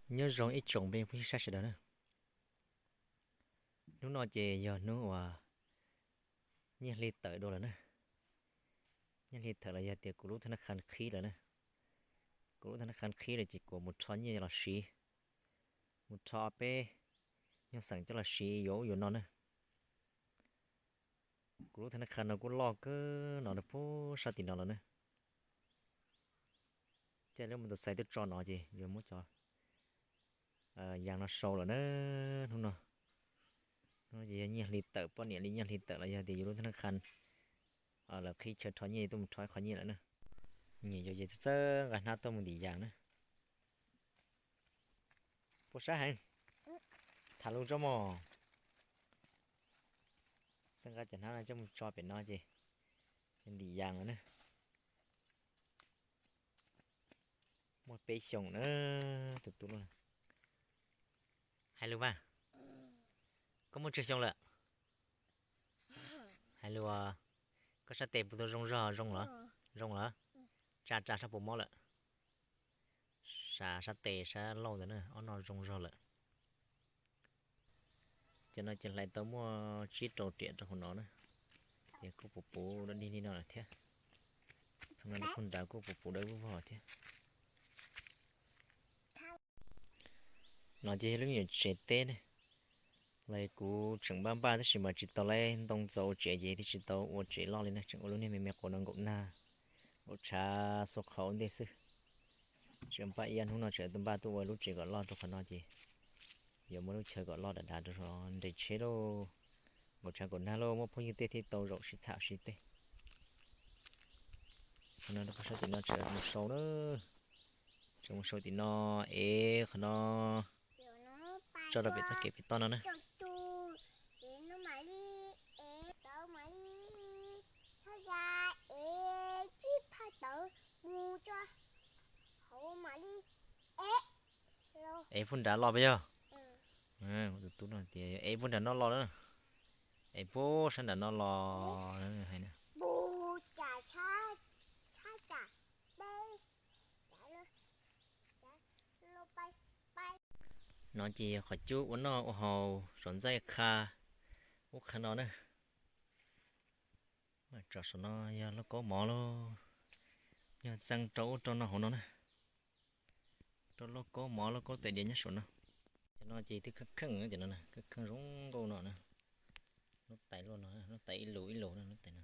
Nyob zoo ib tsoom phooj ywg sab sawv daws na. Hnub no ces yog hnub uas nyiaj hli tawm dua lawm na. Nyiaj hli tawm los yog tias kuv lub thab nab kha qhib lawm na. Kuv lub thab nab kha qhib lawm ces kuv mus rho nyiaj los siv, mus rho peb nyuag xeem coj los siv yuav ub yuav no na. Kuv lub thab nab kha no kuj loj kawg no rau puag sab tim no lawm na. Ces lawv mus tus xais tuaj tso no ces yuav muab cov yas no sau lawm na. Hnub no, hnub no ces yog nyiaj hli tawm, poj niam li nyiaj hli tawm los yog tias yus lub thab nab kha lawv qhib chaw rho nyiaj tuaj mus rho ib qho nyiaj lawm na. Nyiam yuav ces txawj nqa hnab tuaj mus ntim yas na. Puas sab heev? Tham lus tso mog. Txawj nqa cov hnab no coj mus tso pem no ces ntim yas lawm na. Muaj peb xyoos na, tus tub loj. Hais lus mas, koj muaj tsawg xyoo lawm? Hais lus, koj sab tes puas tau zoo zog, zoo lawm? Zoo lawm. Tsa tsa sab puas mob lawm? Sab, sab tes sab laug ntawd na, ob no zoo zog lawm. Cov no ces hlais tau muaj tsib rau riam rau hauv no na, ces kuj puv puv dawb dig li no lawm thiab. Thaum no lub pug nrad kuj puv puv dawb vog vog thiab. No ces yog lub me nyuam tsev teb ne, los kuv tseem npaj npaj tab sis mas tsis tau laib ntoo txaus ua tsev ces thiaj tsis tau ua tsev loj li na, tseem ua lub niag me me quas no nkaum nag, nkaum tshav xuas qhov ua ntej xwb. Tseem npaj ib hnub no tseem npaj tuaj ua lub tsev kom loj rau qhov no ces yuav muaj lub chaw kom loj dav dav rau nres tsheb lauj. Nkaum tshav nkaum nag lauj, muaj phooj ywg tej thiaj tau zaum sib tham sib teb. Qhov no rau qhov saib tim no tseem mus sau na, tseem mus sau tim no, es qhov no tso rau pem txoj kev pem toj no na. Es puag nrad los puas yog? Tus tub no tias es puag nrad no los na. Es puag sab nrad no los hais na. No ces yog qhov cub ua noj ua haus saum ntxaij qha ub qha no na. Tsom saum no yog lauj kaub mov lauj, yog txeeb rau ub rau no hauv no na. Rau lauj kaub mov lauj kaub tais diav nyob saum no. Cov no ces twb kheej kheej cov no, kheej kheej zoo nkauj no na. Lub tais luaj no, lub tais ib lus ib lus no, lub tais no.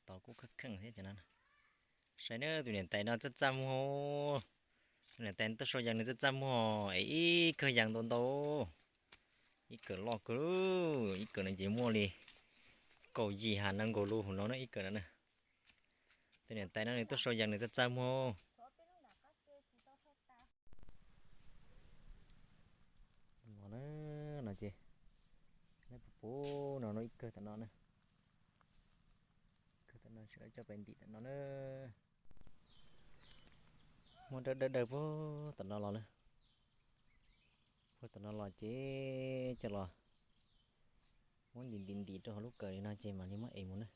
Tau kuj kheej kheej thiab cov no. Saib na, tus niam tais no txaj txaj muag. Tus niam tais tuaj sau yees nws txaj txaj muag es ib kawm yees ntau ntau. Ib kawm loj kawg, ib kawm no ces muaj li kaum yim ha no nkaus lus hauv no na, ib kawm no na. Tus niam tais no nws tuaj sau yees nws txaj txaj muag. No na, no ces, puv puv no, no ib kawg tom no na. Kawg tom no tseem coj pais ntim tom no na. Muab dawb dawb dawb puag tom no los na. Puag tom no los ces coj los muab ntim ntim ntim rau hauv lub kawm li no ces mam li muab ev mus na.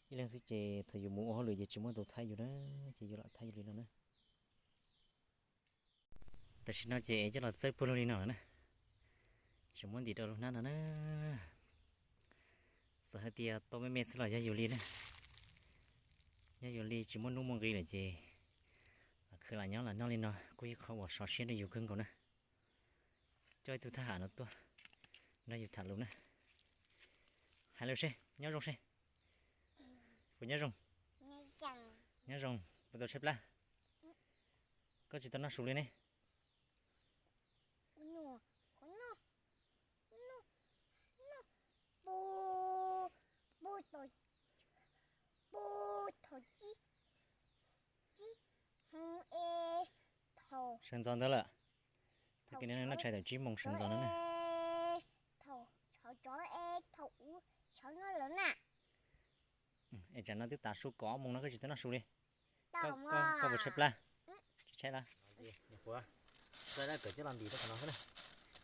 Ib leeg xwb ces thaum yus mus ua hauj lwm ces tsis muaj tus thaij yus na, ces yus lam thaij yus li no na. Tam sim no ces ev coj los txawb puag luaj li no lawm na. Tseem muab ntim rau lub hnab no na. Txawm hais tias tau me me xwb los yog yus li na. Yog yus li tsis muaj nuj muaj nqis lawm ces lam khwv lam nyob lam noj li no kuj yog qhov uas sov siab rau yus kawg nkaus na. Coj ib tug thab ham no tuaj nrog yus tham lus na. Hais lus seb, nyob zoo seb. Puas nyob zoo? Nyob zoo, puas tau tshaib plab? Koj tsis tau noj su li ne? Sawv ntxov ntawd lawm. Tag kis no noj tshais thaum tsib moos sawv ntxov no na. Es tsam no twb tav su kaum ob moos no koj tsis tau noj su li. Koj puas tshaib plab? Tsis tshaib lawm.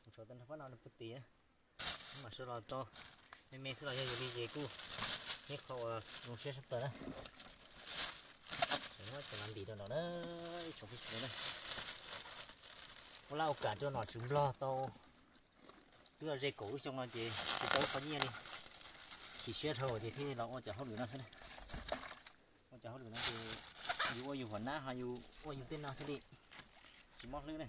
Mus tso tau nrog pab no puag tim na. Mam sawv los tau. Me me xwb los yog yus li ces kuj ib qho uas zoo siab sab plaws na. Tseem muab cov no ntim rau no na, ib tsoom phooj ywg na. Ua laj ua kam rau nom tswv Nplog tau twb ze kaum lub xyoo no ces tsis tau qhov nyiaj li. Chim siab dhau ces thiaj los ua cov hauj lwm no xwb. Ua cov hauj lwm no ces yus ua yus huam nab ho yus ua yus tej no thiaj li tsis mob hlwb ne.